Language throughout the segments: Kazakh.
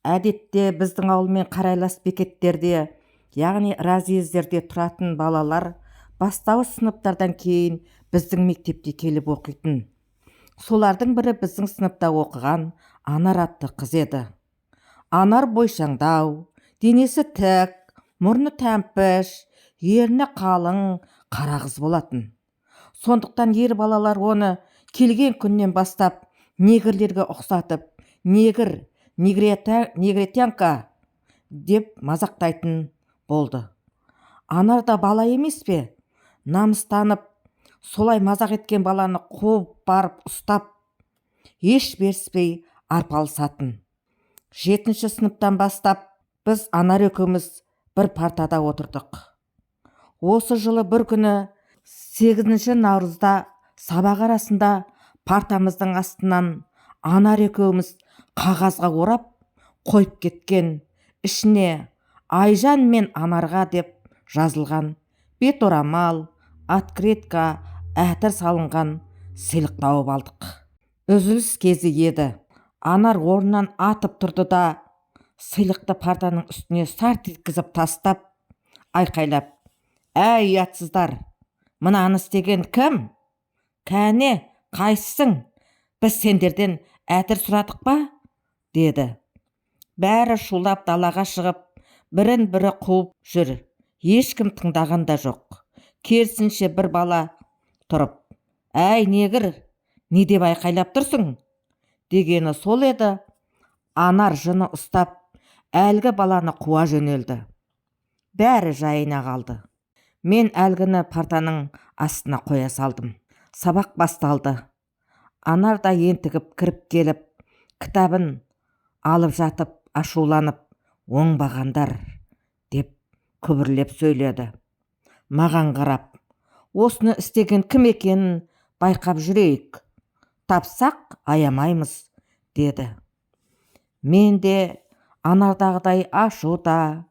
Әдетте біздің ауылмен қарайлас бекеттерде, яғни разъездерде тұратын балалар бастауыш сыныптардан кейін біздің мектепке келіп оқитын. Солардың бірі біздің сыныпта оқыған Анар атты қыз еді. Анар бойшаңдау, денесі тік, мұрны тәмпіш, ерні қалың қара қыз болатын. Сондықтан ер балалар оны келген күннен бастап негрлерге ұқсатып, негр, негритянка деп мазақтайтын болды. Анар да бала емес пе? Намыстанып, солай мазақ еткен баланы қуып барып ұстап, еш беріспей арпалысатын. 7 сыныптан бастап біз Анар екеуміз бір партада отырдық. Осы жылы бір күні 8 наурызда сабақ арасында партамыздың астынан Анар екеуміз қағазға орап қойып кеткен, ішіне Айжан мен Анарға деп жазылған бет орамал, открытка, әтір салынған сыйлық тауып алдық. Үзіліс кезі еді. Анар орнынан атып тұрды да, сыйлықты партаның үстіне сарт еткізіп тастап, айқайлап: «Әй, ұятсыздар, мынаны істеген кім? Кәне, қайсысың? Біз сендерден әтір сұрадық па?» деді. Бәрі шулап далаға шығып, бірін бірі қуып жүр. Ешкім тыңдаған да жоқ. Керісінше бір бала тұрып: «Әй, негр, не деп айқайлап тұрсың?» дегені сол еді, Анар жыны ұстап, әлгі баланы қуа жөнелді. Бәрі жайына қалды. Мен әлгіні партаның астына қоя салдым. Сабақ басталды. Анар да ентігіп кіріп келіп, кітабын алып жатып, ашуланып, «Оңбағандар!» деп күбірлеп сөйледі. Маған қарап: «Осыны істеген кім екенін байқап жүрейік, тапсақ аямаймыз», деді. Мен де Анардағыдай ашу да,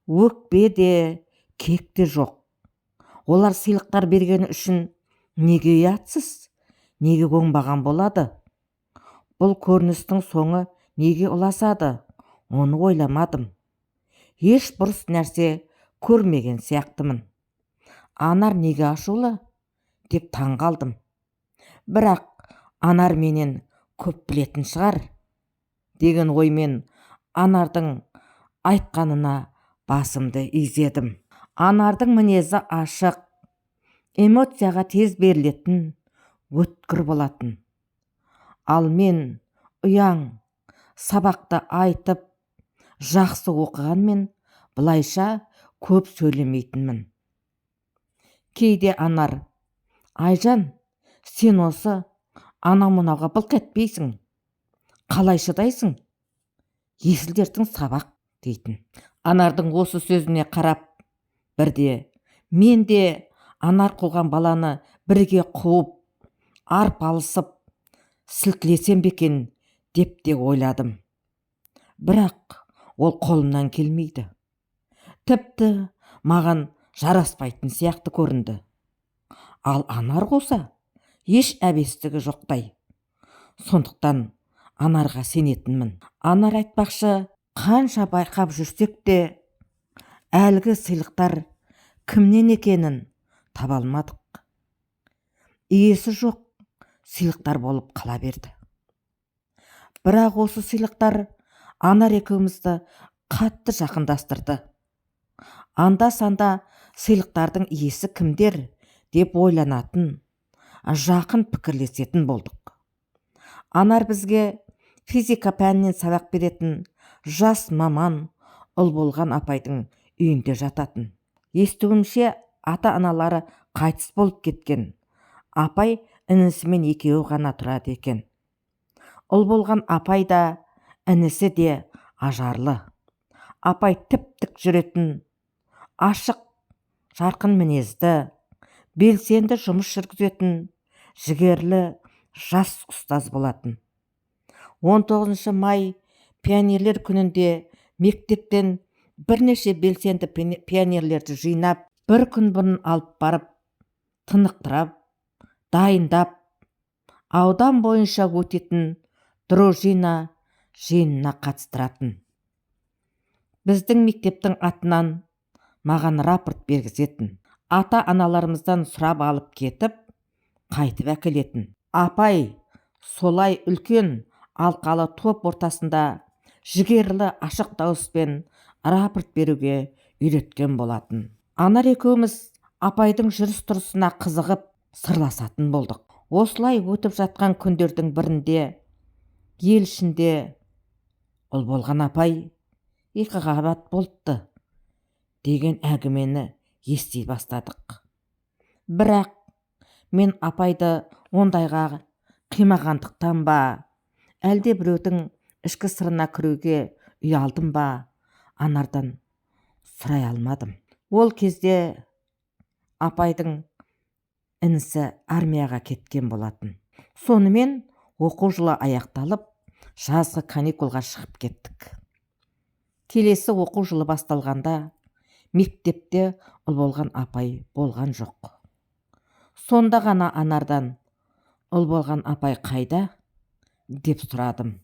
өкпе де, кек те жоқ. Олар сыйлықтар бергені үшін неге ұятсыз, неге оңбаған болады? Бұл көріністің соңы неге ұласады, оны ойламадым. Еш бұрыс нәрсе көрмеген сияқтымын. Анар неге ашулы деп таң қалдым. Бірақ Анар менен көп білетін шығар деген оймен Анардың айтқанына басымды изедім. Анардың мінезі ашық, эмоцияға тез берілетін, өткір болатын. Ал мен ұяң, сабақты айтып, жақсы оқығанмен былайша көп сөйлемейтінмін. Кейде Анар: «Айжан, сен осы анау-мынауға былқ етпейсің, қалай шыдайсың? Есіл-дертің сабақ», дейтін. Анардың осы сөзіне қарап, бірде мен де Анар қуған баланы бірге қуып, арпалысып, сілкілесем бе екен деп те ойладым. Бірақ ол қолымнан келмейді. Тіпті маған жараспайтын сияқты көрінді. Ал Анар қуса, еш әбестігі жоқтай. Сондықтан Анарға сенетінмін. Анар айтпақшы, қанша байқап жүрсек те, әлгі сыйлықтар кімнен екенін таба алмадық. Иесі жоқ сыйлықтар болып қала берді. Бірақ осы сыйлықтар Анар екеумізді қатты жақындастырды. Анда-санда сыйлықтардың иесі кімдер деп ойланатын, жақын пікірлесетін болдық. Анар бізге физика пәнінен сабақ беретін жас маман Ұлболған апайдың үйінде жататын. Естуімше, ата-аналары қайтыс болып кеткен. Апай інісімен екеуі ғана тұрады екен. Ұлболған апай да, інісі де ажарлы. Апай тіп-тік жүретін, ашық, жарқын мінезді, белсенді жұмыс жүргізетін, жігерлі жас ұстаз болатын. 19 май пионерлер күнінде мектептен бірнеше белсенді пионерлерді жинап, бір күн бұрын алып барып, тынықтырып, дайындап, аудан бойынша өтетін дружина жиынына қатыстыратын. Біздің мектептің атынан маған рапорт бергізетін. Ата-аналарымыздан сұрап алып кетіп, қайтып әкелетін. Апай солай үлкен алқалы топ ортасында жігерлі ашық дауыспен рапорт беруге үйреткен болатын. Анар екеуміз апайдың жүріс-тұрысына қызығып сырласатын болдық. Осылай өтіп жатқан күндердің бірінде ел ішінде Ұлболған апай екі қабат болыпты деген әңгімені ести бастадық. Бірақ мен апайды ондайға қимағандықтан ба, әлде біреудің ішкі сырына кіруге ұялдым ба, Анардан сұрай алмадым. Ол кезде апайдың інісі армияға кеткен болатын. Сонымен оқу жылы аяқталып, жазғы каникулға шығып кеттік. Келесі оқу жылы басталғанда мектепте Ұлболған апай болған жоқ. Сонда ғана Анардан Ұлболған апай қайда деп сұрадым.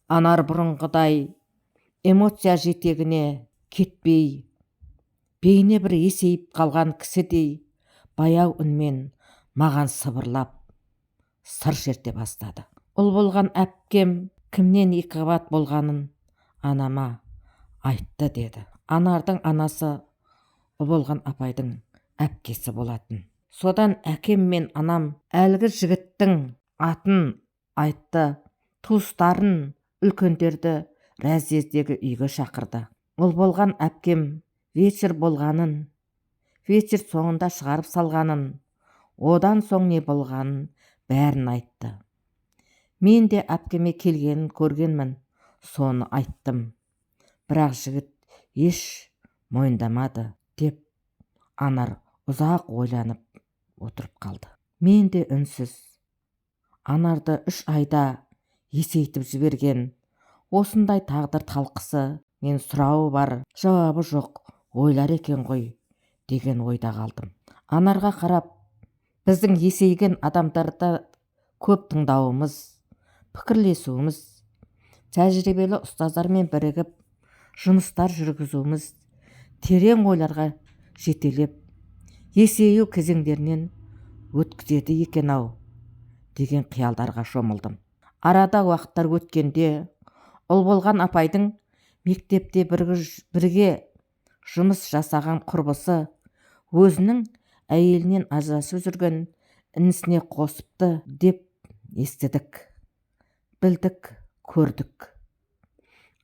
Анар бұрынғыдай эмоция жетегіне кетпей, бейне бір есейіп қалған кісідей баяу үнмен маған сыбырлап сыр шерте бастады. Ұлболған әпкем кімнен екі қабат болғанын анама айтты деді. Анардың анасы Ұлболған апайдың әпкесі болатын. Содан әкем мен анам әлгі жігіттің атын айтты, туыстарын, үлкендерді разъездегі үйге шақырды. Ұлболған әпкем вечер болғанын, вечер соңында шығарып салғанын, одан соң не болғанын бәрін айтты. Мен де әпкеме келгенін көргенмін, соны айттым. Бірақ жігіт еш мойындамады деп Анар ұзақ ойланып отырып қалды. Мен де үнсіз. Анарды 3 айда есейтіп жіберген осындай тағдыр талқысы мен сұрауы бар, жауабы жоқ ойлар екен ғой деген ойда қалдым. Анарға қарап, біздің есейген адамдарды көп тыңдауымыз, пікірлесуіміз, тәжірибелі ұстаздармен бірігіп жұмыстар жүргізуіміз терең ойларға жетелеп, есею кезеңдерінен өткізеді екен-ау деген қиялдарға шомылдым. Арада уақыттар өткенде Ұлболған апайдың мектепте бірге жұмыс жасаған құрбысы өзінің әйелінен ажырасып жүрген інісіне қосыпты деп естідік, білдік, көрдік.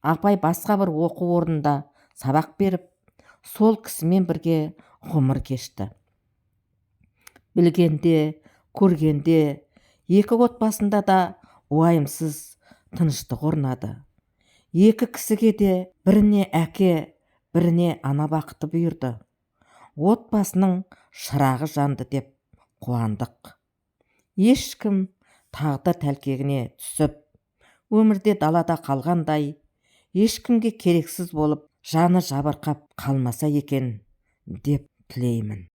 Апай басқа бір оқу орнында сабақ беріп, сол кісімен бірге ғұмыр кешті. Білгенде, көргенде екі отбасында да уайымсыз тыныштық орнады. Екі кісіге де біріне әке, біріне ана бақыты бұйырды. Отбасының шырағы жанды деп қуандық. Ешкім тағдыр тәлкегіне түсіп, өмірде далада қалғандай, ешкімге керексіз болып, жаны жабырқап қалмаса екен деп тілеймін.